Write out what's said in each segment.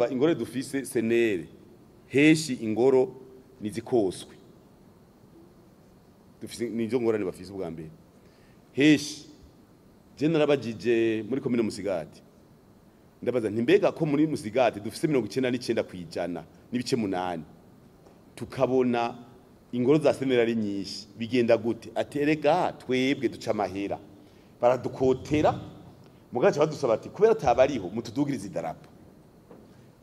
Urumva ingoro dufise senere heshi ingoro nizikoswe dufise, nizo ngorane bafise ubwa mbere. Heshi je narabajije muri komine Musigati, ndabaza nti mbega ko muri Musigati dufise 99% n'ibice 8, tukabona ingoro za senere ari nyinshi, bigenda gute? Aterega twebwe duca amahera baradukotera, mugace badusaba ati kubera atabariho mutudugirize idarapo.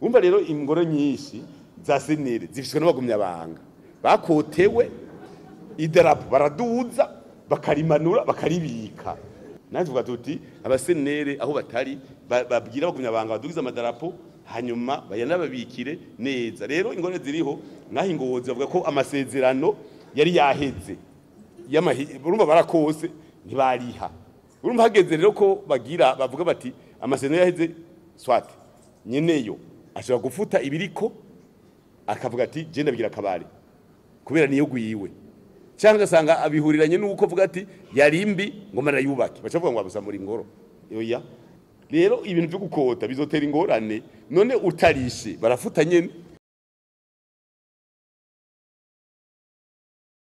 Umva rero ingoro nyinshi za senere zifiswe n'abagumyabanga bakotewe idarapo, baraduza bakarimanura bakaribika. Natwe tuvuga tuti abasenere aho batari babwira abagumyabanga badugize amadarapo, hanyuma bayanababikire neza. Rero ingoro ziriho naho ingozi bavuga ko amasezerano yari yaheze, urumva barakose ntibariha. Urumva hageze rero ko bagira bavuga bati amasezerano yaheze, swat nyeneyo ashobora gufuta ibiriko akavuga ati je ndabigira kabare kubera niyo gwiwe, cyangwa ugasanga abihuriranye nuko avuga ati yarimbi ngo marayubake, bacavuga ngo abusa muri ngoro. Oya, rero ibintu byo gukota bizotera ingorane. None utarishe barafuta nyene.